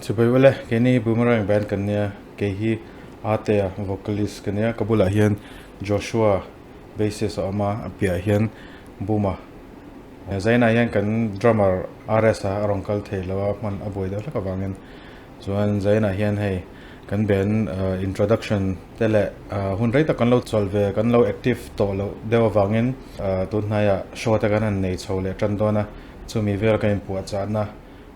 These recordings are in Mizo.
Chibai ule, keini hi Boomerang band kan nia, kei hi Atea vocalist ka nia, ka bulah hian Joshua bassist a awm a, a piahah hian Buma. Zainah hian kan drummer RS a rawn kal thei lo a, hman a buai deuh hlek avangin. Chuan Zainah hian hei kan band introduction te leh hun rei tak kan lo chawl ve, kan lo active tawh loh deuh avangin tun hnaiah show te kan han nei chho leh tan dawn a, chumi vel kan inpuahchahna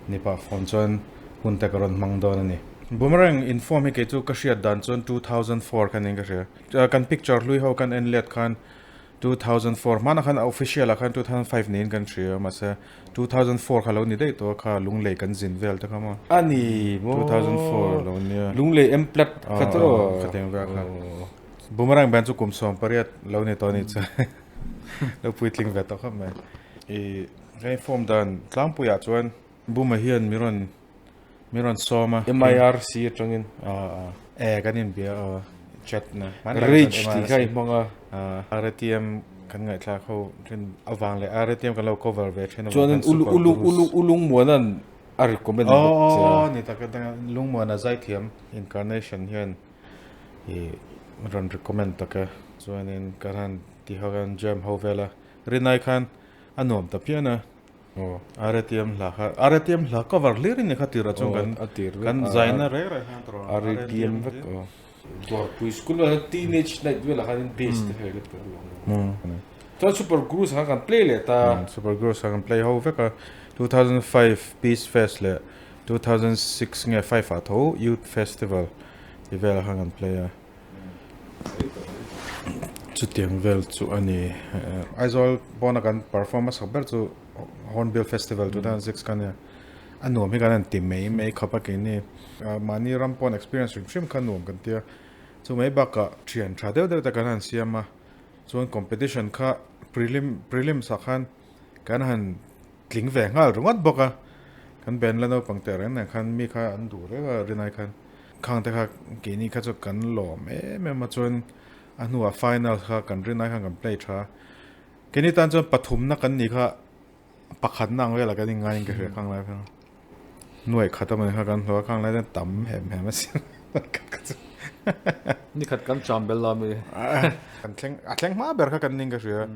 Ni pah phone chuan hun te ka rawn hmang dawn a ni. Boomerang inform hi kei chu ka hriat dan chuan 2004 khan in ka hria. Kan picture hlui ho kan en let khan 2004 hmanah khan a official ah khan 2005 niin kan hria mahse 2004 kha lo ni daih tawh a kha Lunglei kan zin vel te kha maw. A ni maw. 2004 lo nia. Lunglei M plat kha chu. Aw kha tiang vel kha. Boomerang band chu kum 18 lo ni tawh a ni chu. Lo puitling ve tawh khawp mai. I Hei form dan tlangpuiah chuan Buma hian mi rawn mi rawn sawm a. MIRC atangin. E kan inbia aw chat na. Rage tih kha i hmang a. RATM kan ngaihthlak ho then avang leh RATM kan lo cover ve then avang Chuanin ulu ulu ulungmuanan a recommend bawk che a. Aw ni tak a lungmuana zaithiam incarnation hian i rawn recommend tak a. Chuanin ka han ti ho khan jam ho vel a. Rinai khan A nuam ta phian a. Aw. RATM hla kha, RATM hla cover hlir in ni kha tirah chuan kan a tir vek. Kan zaina reng reng khan tawrh a. RATM vek aw. Dawrpui school ah hian teenage night velah khan in bass te kha i la perh lo ang. Chuan Super Grooves kha kan play leh ta. Super Grooves kha kan play ho vek a. 2005 Peace Fest leh 2006 nge five ah tho Youth Festival ti velah khan kan play a. Chutiang vel chu a ni. Aizawl pawna kan perform hmasak ber chu Hornbill Festival 2006 kha nia. A nuam hi kan han ti mai mai khawp a keini. Mahni ram pawn experience hrim hrim kha nuam kan tia. Chu mai bakah thian tha deuh deuh te kan han siam a. Chuan competition kha prelim prelims ah khan kan han tling ve nghal ringawt bawk a. Kan band la naupang teh reng nen khan mi kha an duh reng a rinai khan. Khang te kha keini kha chu kan lawm em em a chuan a hnuah final kha kan rinai khan kan play tha a. Keini tan chuan pathumna kan nih kha pakhatna ang velah kan inngai in ka hria khang lai kha. Nuaih khat a mawni kha kan hlawh a khang lai chuan tam hem hem a sin Nikhat kan cham bel la mi. Kan thleng a thleng hma ber kha kan ning ka hria.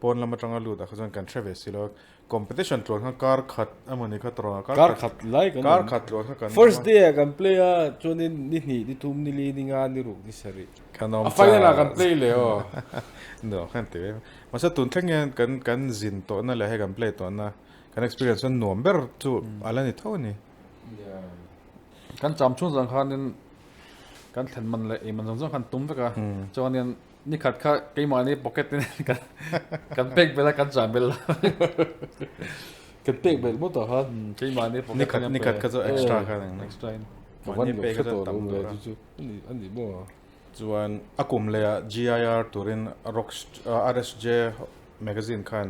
Pawn lam atanga lut ah kha chuan kan hre ve si lo a. Competition tluan kha kar khat emawni kha tawrh a, kar khat lai kan kar khat tluan kha kan First day ah kan play a, chuanin ni hnih, ni thum, ni li, ni nga, ni ruk, ni sarih. Kan awm A final ah kan play leh aw. Nuam khan ti ve. Mahse tun thleng hian kan kan zin tawhna leh hei kan play tawhna kan experience chuan nuam ber chu a la ni tho a ni. Kan cham chhung zawng khanin kan thlen man leh ei man zawng zawng khan tum vek a, chuanin Ni khat kha keimahni pocket in kan kan pek bel a kan chah bel. Kan pek bel maw tah khan. Keimahni pocket Ni khat ni khat kha chu extra kha nang. Extra in. Ka van lo hre tawh lo ve chu chu. Ani ani maw. Chuan a kum leh ah GIR turin Rock RSJ magazine khan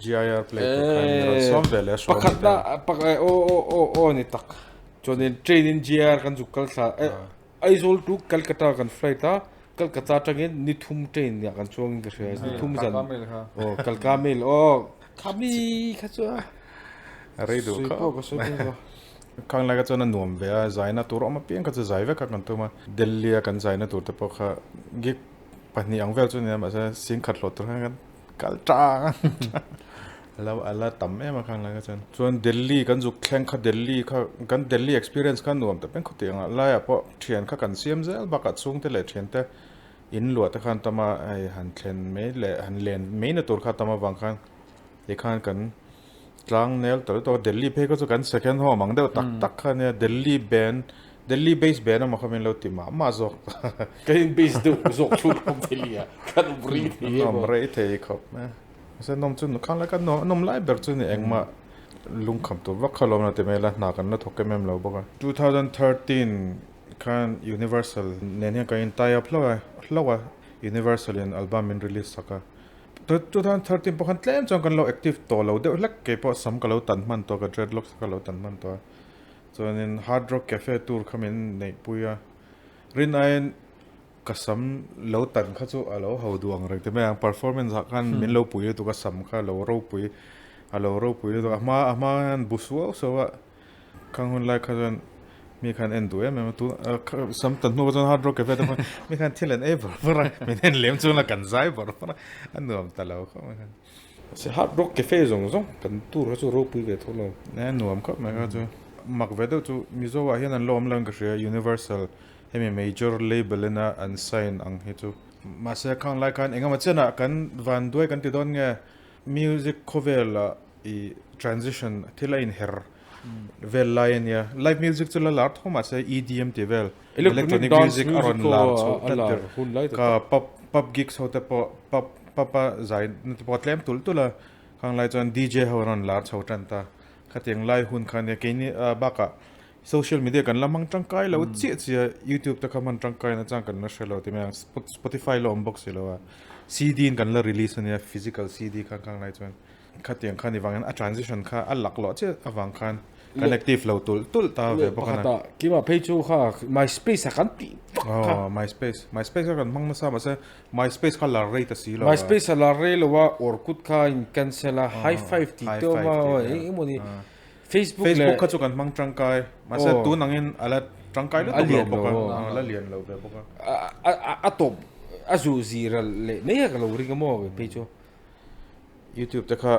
GIR play tur khan min rawn sawm ve leh a sawm. Pakhat na pak aw aw aw aw ni tak. Chuanin train in GIR kan zuk kal thla Aizawl to Calcutta kan flight a, Calcutta atangin ni thum train ah kan chuangin ka hria, ni thum zan aw Kalka mail aw khami kha chu a rei duh kha ka sawi pawh ka Khang lai kha chuan a nuam ve a, zaina tur awm apiang kha chu zai vek a kan tum a, Delhi a kan zaina tur te pawh kha gig pahnih ang vel chu nia mahse singkhat hlawh tur khan kan kal tang a. Lo a la tam em a khang lai kha chuan. Chuan Delhi kan zuk thleng kha Delhi kha kan Delhi experience kha nuam ta peng khawti ang a laiah pawh thian kha kan siam zel bakah chhungte leh thiante in luah te khan tam a hei han thlen mai leh han len mai na tur kha tam avang khan tikhan kan tlang nel tawlh tawh a Delhi phei kha chu kan second home ang deuh tak tak kha ania Delhi band Delhi base band emaw kha min lo ti mah mah zawk. Kan in base deuh zawk chu Delhi ah kan awm rei thei em a. Awm rei thei khawp mai. Mahse nawm chu khang lai kha nawm lai ber chu ni engmah lungkham tur vak kha lawm lo ti mai ila hna kan la thawk em em lo bawk a. 2013 khan Universal nen hian kan in tie up hlauh a hlauh a Universal in album min release sak a. 2013 pawh khan tlem chuan kan lo active tawh lo deuh hlek kei pawh sam ka lo tan hman tawh ka dreadlocks kha ka lo tan hman tawh a. Chuanin Hard Rock Cafe tour kha min neihpui a rin aiin Ka sam lo tan kha chu a lo ho duh ang reng ti mai ang, performance ah khan min lo pui lutuk a sam kha a lo ropui a lo ropui lutuk a hma a hma hian bu suau suau a, khang hun lai kha chuan Mi khan en duh em em a, tun sam tan hnu chuan Hard Rock Cafe te pawh mi khan thil an ei vawr vawr a, min en lem chuan la kan zai vawr vawr a, a nuam ta lo khawp mai khan. Mahse Hard Rock Cafe zawng zawng kan tour kha chu ropui ve tho lo. E nuam khawp mai kha chu. Mak ve deuh chu Mizo ah hian an la awm lo in ka hria, Universal hemi major label ina an sign ang hi chu. Mahse khang lai khan engemaw chenah kan van duai kan ti dawn nge music khawvel ah i transition thil a inher vel lai a nia. Live music chu la lar tho mahse EDM tih vel Electronic music a rawn lar chhoh tlat ber. Ka pub pub gigs ho te pawh pub pub a zai na te pawh a tlem tulh tulh a, khang lai chuan DJ ho an rawn lar chho tan ta. Khatiang lai hun kha nia keini bakah social media kan la hmang tangkai lo chiah chiah a, YouTube te kha hman tangkai na chang kan la hre lo ti mai ang Spotify la awm bawk si lo a, CD in kan la release a nia physical CD kha khang lai chuan. Khatiang khan i vangin a transition kha a lak loh chiah avang khan kan active lo tulh tulh ta ve bawk a na. Pakhatah keimah phei chu kha MySpace a kan tih vak kha. Aw MySpace, MySpace kha kan hmang nasa mahse MySpace kha lar rei ta si lo a. MySpace a lar rei lo a, Orkut kha a in cancel a, High Five tih te awm a, eng emaw ni. Facebook leh. Facebook kha chu kan hmang tangkai mahse tun angin a la tangkai lutuk lo bawk a, a la lian lo ve bawk a. A tawp a zuh zir leh mai a ka lo ring a maw phei chu. Youtube te kha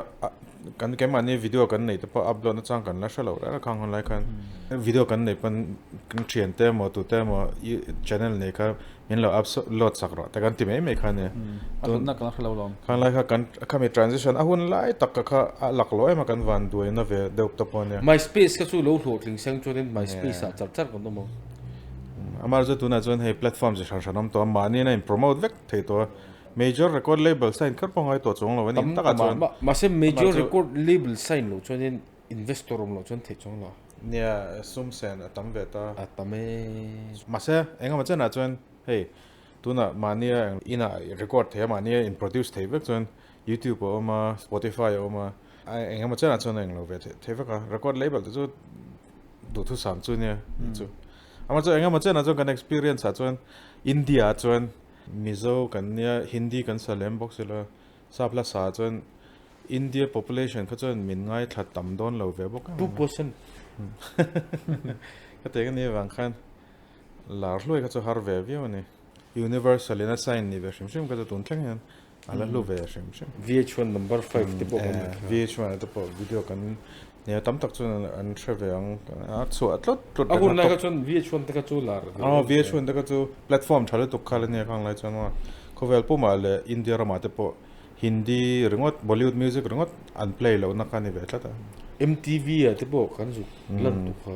kan keimahni video kan neih te pawh upload na chang kan la hre lo reng a khang hun lai khan video kan neih pawn kan thian te emaw tu te emaw channel nei kha min lo upload sak rawh te kan ti mai mai kha ania khang lai kha kan khami transition a hun lai tak ka kha a lak lo em a kan van duai na ve deuh te pawh ania. Myspace kha chu lo hlawhtling seng chuanin myspace ah char char kan awm ang. Amah chu tunah chuan hei platform chi hran hran awm tawh a mahni in a in promote vek thei tawh a. Major record label sign kher pawh ngai tawh chuang lo a ni takah chuan. Mahse major record label sign loh chuanin investor awm loh chuan theih chuang lo. Nia, sum sen a tam ve ta. A tam e. Mahse engemaw chenah chuan hei tunah mahnia inah record thei a, mahnia in produce thei vek chuan YouTube a awm a, Spotify a awm a, engemaw chenah chuan a englo ve thei vek a, record label te chu duhthusam chu nia chu. Amah chu engemaw chenah chuan kan experience ah chuan India ah chuan Mizo kan nia, Hindi kan sa lem bawk silo, sap hla sa chuan India population kha chuan min ngaithla tam dawn lo ve bawk em. 2%. Ka tih ka nih avang khan lar hluai kha chu har ve viau a ni. Universal in a sign ni ve hrim hrim kha chu tun thleng hian a la hlu ve hrim hrim. VH1 number 5 te pawh kan ni kha. VH1 te pawh video kan Nia tam tak chuan an hre ve ang a chhuah tlut tlut reng a. A hun lai kha chuan VH1 te kha chu lar ve. Aw VH1 te kha chu platform tha lutuk kha la nia khang lai chuan maw khawvel pumah leh India ramah te pawh Hindi ringawt Bollywood music ringawt an play lohna kha a ni ve tlat a. MTV ah te pawh kan zuk lan tuk kha.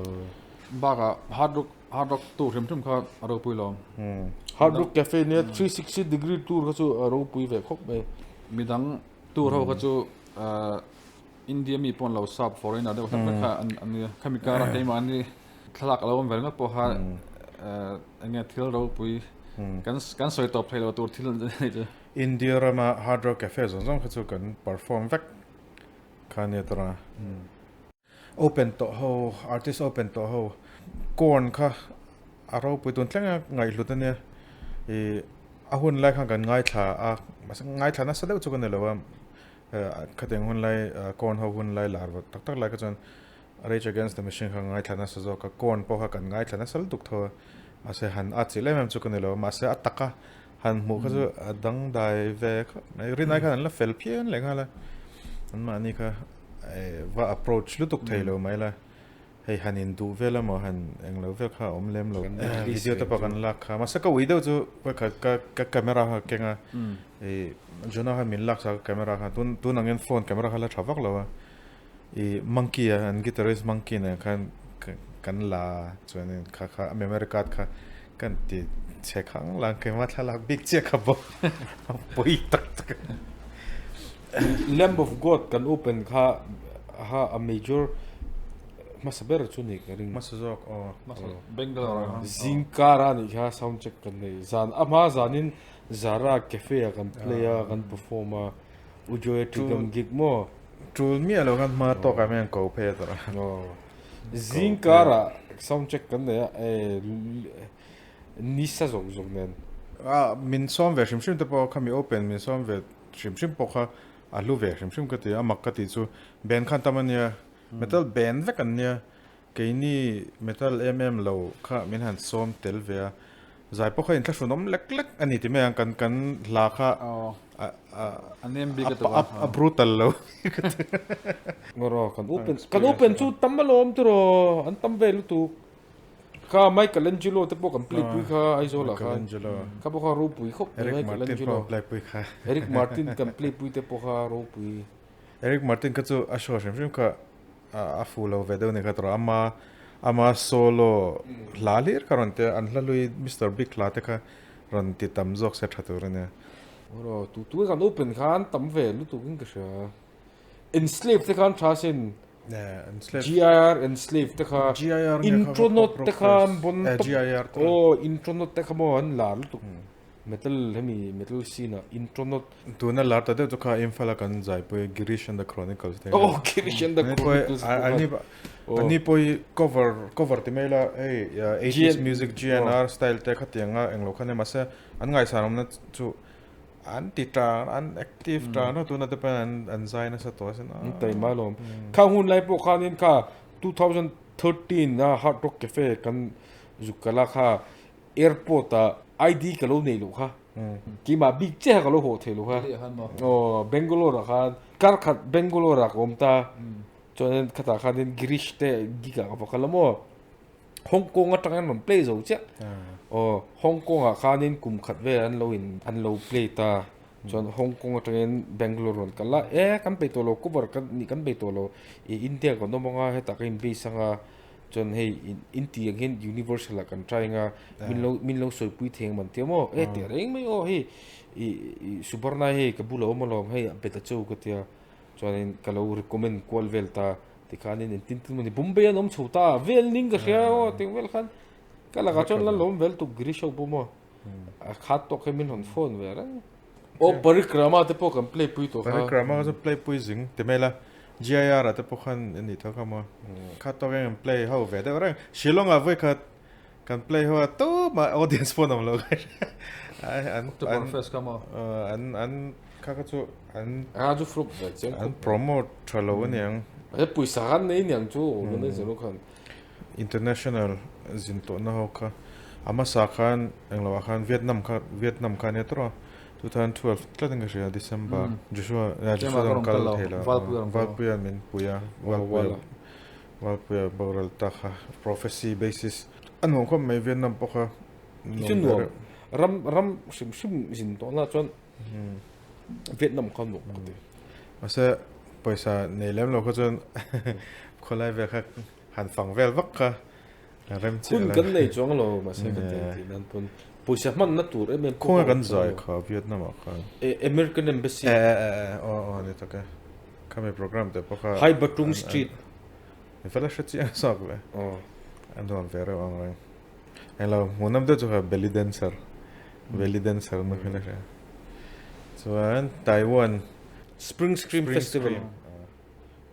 Bakah hard rock hard rock tour hrim hrim kha a ropui lo. Hard rock cafe nia 360 degree tour kha chu a ropui ve khawp mai. Midang tour ho kha chu India mi pawh an lo sap foreigner deuh hlek hlek kha an an nia. Khami kara keimahni thlalak a lo awm ve ringawt pawh kha eng nge thil ropui kan kan sawi tawp thei lo tur thil a ni chu. India rama Hard Rock Cafe zawng zawng kha chu kan perform vek kha nia tawrh a. Open tawh ho, artist open tawh ho Korn kha a ropui tun thleng a ngaihhlut a nia. Ih a hun lai khan kan ngaithla a, mahse ngaithla nasa deuh chu ka ni lo a. Khatiang hun lai Korn ho hun lai lar tak tak lai kha chuan Rage Against the Machine kha ngaithla nasa zawk a, Korn pawh kha kan ngaithla nasa lutuk tho a, mahse han a chilh em em chu ka ni lo, mahse a taka han hmuh kha chu a dangdai ve khawp mai, rinai khan an la fel phian leh nghal a, anmahni kha va approach lutuk thei lo mai la. Hei han in duh vel emaw han eng lo vel kha a awm lem lo. Video te pawh kan lak kha. Mahse ka ui deuh chu vawikhat ka ka camera kha keng a. I Jonah khan min lak sak a camera kha tun tun angin phone camera kha la tha vak lo a. I monkey a an guitarist monkey nen khan kan la chuanin kha kha a memory card kha kan ti chhe khang lang keimah thlalak bik chiah kha bawk a pawi tak tak a. Lamb of God kan open kha ha a major hmasa ber chu ni ka ring. Hmasa zawk aw. Hmasa Bangalore ah. Zingkar a nih kha sound check kan nei. Zan a hma zanin Zara cafe ah kan play a kan perform a Ujoy Trigam gig maw. Tul miah lo khan hma tawk ah hian ko phei a tawrh a. Aw. Zingkar ah sound check kan nei a nisa zawk zawk nen. A min sawm ve hrim hrim te pawh khami open min sawm ve Hrim hrim pawh kha a hlu ve hrim hrim ka ti a, mak ka tih chu band khan tam a nia, metal band vek an nia. Keini metal em em lo kha min han sawm tel ve a, zai pawh kha inthlahrunawm lek lek a ni ti mai ang, kan kan hla kha a brutal lo. Ngawraw kan open kan open chu tam alawm tiraw an tam ve lutuk. Kha Michelangelo te pawh kan play pui kha Aizawl ah khan kha pawh kha ropui khawp mai Eric Martin pawh play pui kha Eric Martin kan play pui te pawh kha ropui Eric Martin kha chu a show hrim hrim kha a fu lo ve deuh ni kha tawrh ama ama solo hla hlir kha rawn ti a an hla hlui Mister Big hla te kha rawn ti tam zawk se tha tur a nia. Aw tu tu kan open khan tam ve lutuk in ka hria Enslave te khan tha sin GIR Enslave te kha Intronaut te kha an bon tawp aw Intronaut te kha maw an lar lutuk metal hemi metal scene ah Intronaut tuna lar ta deuh chu kha Imphal a kan zaipui Girish and the Chronicles te aw Girish and the Chronicles ani pawh hi cover cover ti mai ila hei eighties music GNR style te khatianga englo kha nia mahse an ngaihsan awmna chu An ti tan, an active tan a, tuna te pawhin an an zai nasa tawh asin a. An taima alawm. Kha hun lai pawh khanin kha 2013 a Hard Rock Cafe kan zuk kal a kha airport ah ID ka lo nei loh kha. Keimah bik chiah kha ka lo haw thei lo kha. Aw Bangalore ah khan kar khat Bangalore ah ka awm ta. Chuanin khatah khanin Girish te gig ah ka va kal a maw. Hong Kong atang an rawn play zo chiah. Aw Hong Kong ah khanin kum khat vel an lo in an lo play ta. Chuan Hong Kong atangin Bangalore rawn kal a, e kan bei tawh lo cover kan nih kan bei tawh lo. I India kan awm anga hetah ka in base anga chuan hei in tih ang hian Universal ah kan try anga min lo min lo sawipui thei ang man tia maw. E tih reng mai aw hei i i Subarna hei ka bulah awm alawm hei a bet a cheu ka tia. Chuanin ka lo recommend kual vel ta. Tikhanin engtin tin mawni Bombay an awm chho ta vel ning ka hria aw ting vel khan ka lakah chuan la lawm vel tuk Girish ho pawh maw a khat tawk hi min rawn phone ve reng. Aw Parikrama te pawh kan play pui tawh kha. Parikrama kha chu play pui zing ti mai la GIR ah te pawh khan a nih tho kha maw khat tawk hian kan play ho ve deuh reng Shillong ah vawikhat kan play ho a tumah audience pawh an awm lo ka hria an an an Kha kha chu an A chu flop ve chiang khawp. An promote tha lo aniang. He pawisa khan nei aniang chu organizer ho khan. International zin tawhna ho kha a hmasa khan englo ah khan Vietnam kha Vietnam kha ania tawrh a 2012 tlat in ka hria December Joshua Joshua chuan kal thei lo Valpuia min pui a Valpuia Valpuia boral ta kha prophecy basis a nuam khawp mai Vietnam pawh kha Chu nuam ram ram hrim hrim zin tawhna chuan Vietnam kha nuam ka ti. Mahse pawisa nei lem lo kha chuan khawlai vel kha han fang vel vak kha rem chiah lo. Hun kan nei chuang lo mahse ka ti tih nan pawn pawisa hmanna tur em em pawh. Khawnge kan zai kha Vietnam ah khan. American Embassy. E e e aw aw ni tak e. Khami program te pawh kha. Hai Batung Street. I fela hre chiang zawk ve. Aw. A nuam ve reuh ang reng. Englo hmuhnawm deuh chu kha belly dancer belly dancer na kha hria chuan Taiwan Spring Scream Festival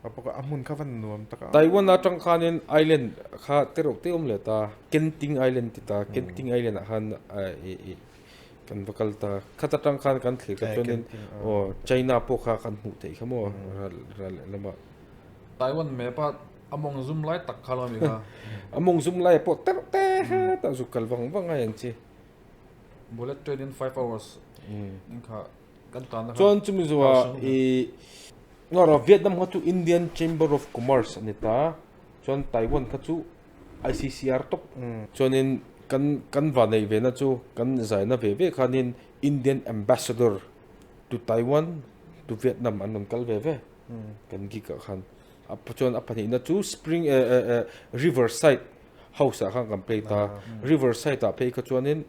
a pawh a hmun kha van nuam tak a Taiwan atang khanin island kha te reuh te awm leh ta Kenting Island ti ta Kenting Island ah khan kan va kal ta khat atang khan kan thlir kha chuanin aw China pawh kha kan hmuh theih kha maw ral ral lehlamah Taiwan map a A mawng zum lai tak kha lo mi kha. A mawng zum lai pawh terh te hetah zuk kal vang vang ai ang chi. Bullet train in 5 hours in kha kan tan na kha. Chuan chumi zuwa i ngawrh Vietnam kha chu Indian Chamber of Commerce a ni ta. Chuan Taiwan kha chu ICCR tawp. Chuanin kan kan va neih ve na chu kan zaina ve ve khanin Indian Ambassador to Taiwan to Vietnam an rawn kal ve ve kan gig ah khan. A chuan a pahnihna chu spring river side house ah khan kan play ta river side ah phei kha chuanin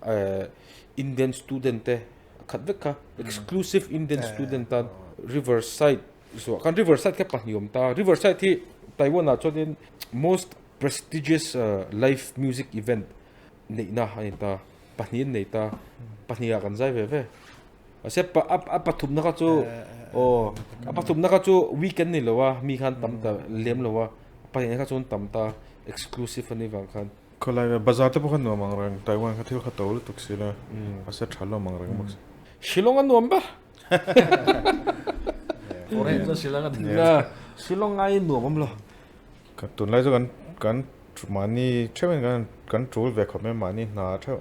Indian student te a khat vek kha exclusive Indian student tan river side zuah khan river side kha pahnih awm ta river side hi Taiwan ah chuanin most prestigious live music event neihna a ni ta pahnih an nei ta pahnih ah kan zai ve ve. Mahse a pathumna kha chu aw a pathumna kha chu weekend ni lo a mi khan tam ta lem lo a pahnihna kha chuan tam ta exclusive a ni vang khan. Khawlai ve bazar te pawh kha nuam ang reng Taiwan kha thil kha to lutuk si la mahse tha lo ang reng bawk si. Shillong a nuam ber. Foreign chuan Shillong a nuam. Shillong ai nuam awm lo. Tunlai chu kan kan. mahni theuhin kan kan tul ve khawp mai a, mahni hna theuh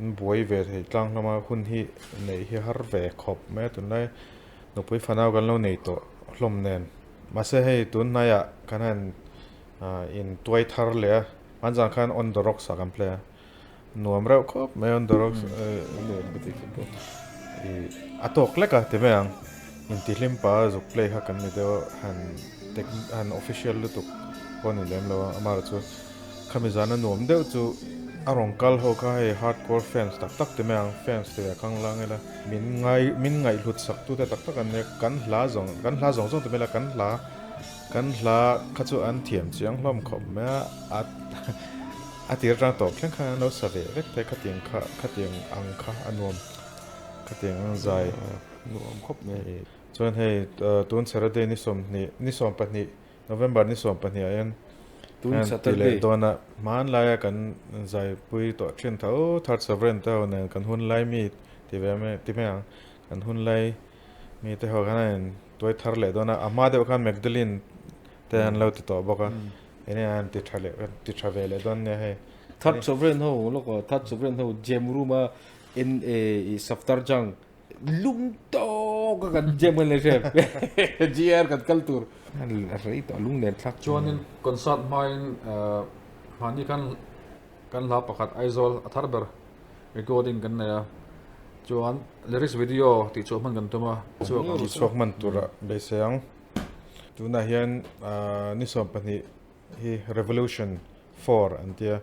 an buai ve thei tlang hlawm a, hun hi neih hi har ve khawp mai a tunlai nupui fanau kan lo nei tawh hlawm nen. Mahse hei tun hnaiah kan han in tuai thar leh a, hmanzan khan on the rocks ah kan play a, nuam reuh khawp mai on the rocks a tawk lek a ti mai ang, intihlim pa zuk play kha kan ni deuh a, han han official lutuk pawh a ni lem lo a, amaherawhchu khami zana nuam deuh chu a rawn kal ho kha hei hardcore fans tak tak ti mai ang, fans ti ve khang lang ila min ngai min ngaihhlut sak tute tak tak an nia, kan hla zawng kan hla zawng zawng ti mai ila kan hla kan hla kha chu an thiam chiang hlawm khawp mai a, a a tir atang tawp thleng khan an lo sa ve vek thei khatiang kha khatiang ang kha a nuam khatiang ang zai nuam khawp mai. Chuan hei tun Saturday ni sawmhnih ni sawmpahnih November ni sawmpahnih ah hian Tun hian ti leh Saturday. dawn a, hmanlaia kan zaipui tawh thin tho Third Sovereign te ho nen kan hunlai mi ti ve mai ti mai ang kan hunlai mi te ho khan a in tuai thar leh dawn a, a hma deuh khan Magdalene te an lo ti tawh bawk a, enge an ti tha leh ti tha ve leh dawn nia hei. Third Sovereign ho lawk aw, Third Sovereign ho jam room a NA i Safdarjung Lung tawk a kan jam kan leh hrep GR kan kal tur a rei tawh lung nen thlak. Chuanin concert hmain mahni khan kan hla pakhat Aizawl a thar ber recording kan nei a, chuan lyrics video tih chhuah hman kan tum a, chhuak ang. Tih chhuak hman tura beisei ang. Tunah hian ni 12 hi Revolution 4 an tia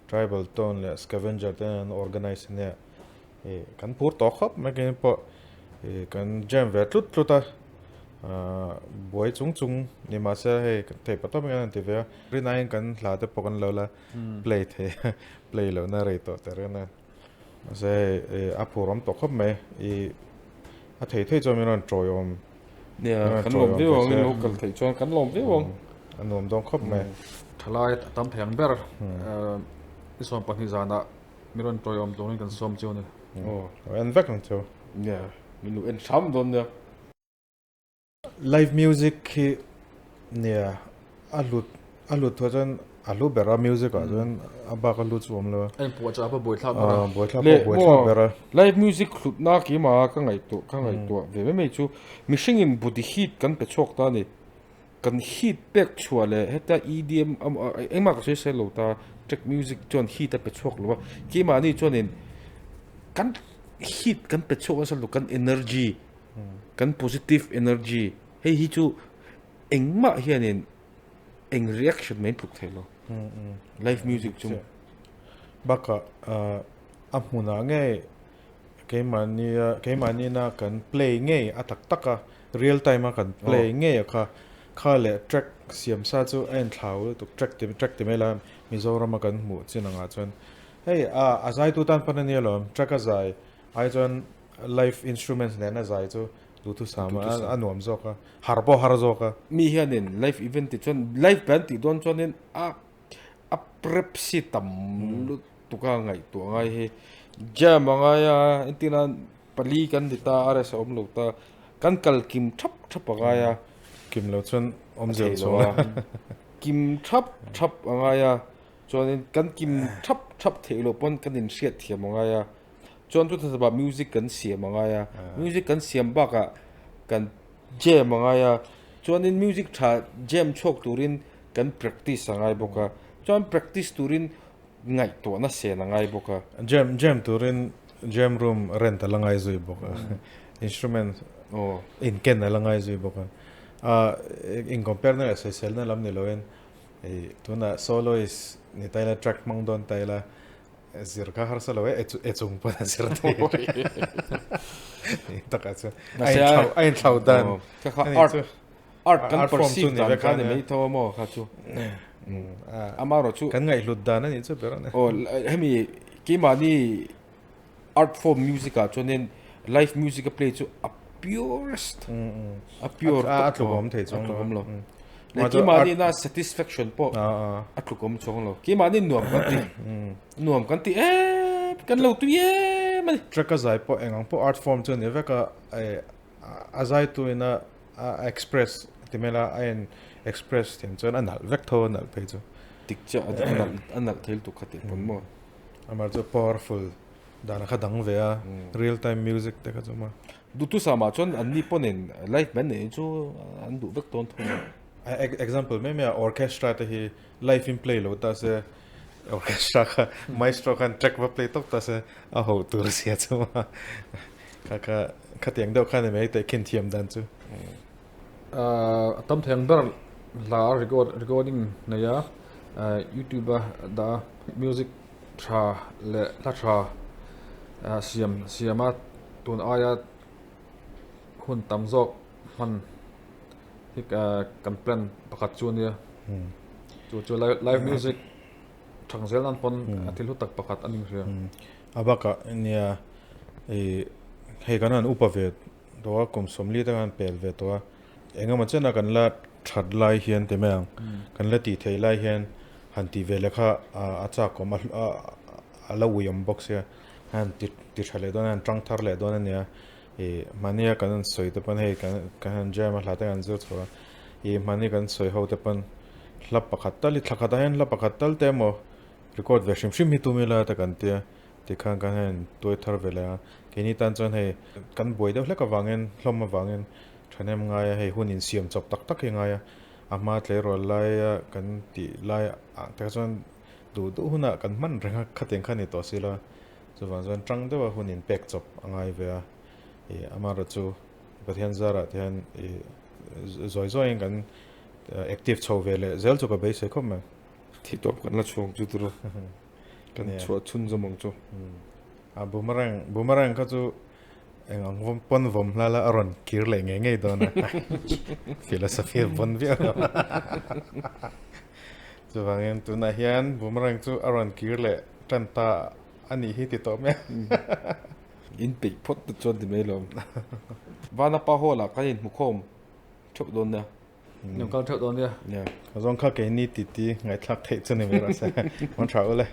Tribal Tone leh Scavenger te an organise ania. Ih kan phur tawh khawp mai keini pawh ih kan jam ve tlut tlut a ah buai chung chung ni mahse hei thei pa tawp hian an ti ve a rinaiin kan hla te pawh kan lo la play thei a play loh na rei tawh ta reng a mahse hei ih a phur awm tawh khawp mai ih a thei thei chuan min rawn tawiawm nia kan lawm viau ang in lo kal theih chuan kan lawm viau ang a nuam dawn khawp mai thalai a tam thei ang ber i 12 zanah Mi rawn tawiawm turin kan sawm chu a ni. Aw, en vek ang chu. Nia, min lo en hram dawn nia. Live music hi nia a hlut a hlut thuah chuan a hlu ber a music ah chuan a bak a hlu chu awm lo a. A inpuah chah pawh buaithlak ber a. Buaithlak pawh buaithlak ber a. Live music hlutna keimah ka ngaihtuah ka ngaihtuah ve mai mai chu mihringin body heat kan pe chhuak ta a ni. Kan heat pek chhuah leh heta EDM engmah ka sawi sawi lo ta track music chuan heat a pe chhuak lo a keimahni chuanin kan heat kan pe chhuak nasa lo kan energy kan positive energy hei hi chu engmah hianin eng reaction mai tluk thei lo live music chu bakah a hmunah nge keimahnia keimahni na kan play ngei a tak tak a real time a kan play ngei a kha kha leh track siam sa chu a inthlau lutuk track ti track ti mai la Mizoram a kan hmuh chin angah chuan hei a a zaitu tan pawn a nia lawm track a zai ai chuan live instruments nen a zai chu duhthusam a a nuam zawk a har pawh har zawk a. Mi hianin live event tih chuan live band tih dawn chuanin a a prep si tam lutuk a ngaihtuah ngai hi jam a ngai a entirna pali kan ni ta a rest a awm lo ta kan kal kim thap thap a ngai a kim lo chuan awm zel chu a kim thap thap a ngai a chuanin kan kim thap thap theih loh pawn kan inhriat thiam a ngai a chuan chu thasabah music kan siam a ngai a music kan siam bakah kan jam a ngai a chuanin music tha jam chhuak turin Kan practice a ngai bawk a, chuan practice turin ngaihtuahna sen a ngai bawk a. Jam jam turin jam room rent a la ngai zui bawk a, instrument in ken a la ngai zui bawk a. Ah in compare na leh sawiselna lam ni loin ih tunah soloist ni ta ila track hmang dawn ta ila zir kha harsa lo e, e chung pawn a zir thei takah chuan a inthlau dan a ni chu. Art kan perceive dan kha ni mai tho a maw kha chu. Amaherawh chu kan ngaihhlut dan a nih chu ber a ni. Aw hemi keimahni art form music ah chuanin live music a play chu a purest a pure a tlukawm thei chuang lo. A tlukawm lo. Leh keimahni na satisfaction pawh a tlukawm chuang lo. Keimahni nuam kan ti nuam kan ti em kan lo tui em a ni. Track a zai pawh eng ang pawh art form chu a ni vek a a zaitu ina a express ti mai la a in express thiam chuan a nalh vek tho a nalh phei chu. Dik chiah a a nalh thei lutuk kha tih pawn maw. Amah chu powerful dan a kha dang ve a, real time music te kha chu maw. Duhtu samah chuan an ni pawnin live band neih chu an duh vek dawn thung a. Example mai mai a orchestra te hi live in play lo ta se orchestra kha maestro khan track va play tawp ta se a ho tur sia chu maw. Kha kha khatiang deuh kha ni mai teh khin thiam dan chu. A tam thei ang ber hla record recording nei a youtube a dah a music tha leh hla tha siam siam a tun aia hun tam zawk hman hi kan plan pakhat chu a nia chu chu live music thang zel nan pawn a thil hlu tak pakhat a ni hria. A bakah nia ih hei kan han upa ve tawh a, kum sawmli te khan pel ve tawh a, engemaw chena kan la that lai hian ti mai ang, kan la tih theih lai hian han tih ve leh kha a chak awm a, a la ui awm bawk sia, han ti ti tha leh dawn a, han tang thar leh dawn a nia, ih mahnia kan han sawi te pawn hei kan kan han jam a hla te kan zir chhuah a, ih mahni kan sawi ho te pawn hla pakhat tal hi thla khatah hian hla pakhat tal te emaw record ve hrim hrim hi tum ila te kan tia. Tikhan kan han tuai thar ve leh a, keini tan chuan hei kan buai deuh hlek avangin hlawm avangin thahnem ngai a, hei hun insiam chawp tak tak hi a ngai a, a hma tleirawl laia kan tih lai ah te chuan duh duh hunah kan hman reng a, khatiang kha a ni tawh si lo a, chuvang chuan tang deuha hun inpek chawp a ngai ve a, ih amaherawhchu chu Pathian zarah te hian ih zawi zawiin kan active chho ve leh zel chu ka beisei khawp mai. Thih tawp kan la chhuang chu tur a. Kan chhuah chhun zawm ang chu. A boomerang, boomerang kha chu eng ang vawm pawn vawm hla la a rawn kir leh ngei ngei dawn a. Philosophy a vawn viau lo. Chuvangin tunah hian boomerang chu a rawn kir leh tan ta a nih hi ti tawh mai a. In peih phawt te chuan ti mai lo. Vanapa hall ah kan inhmukhawm theuh dawn nia. Nuam kal theuh dawn nia. Yeah. Ka zawng kha keini titi ngaihthlak theih chu ni mai rawh se. Mon tha ule.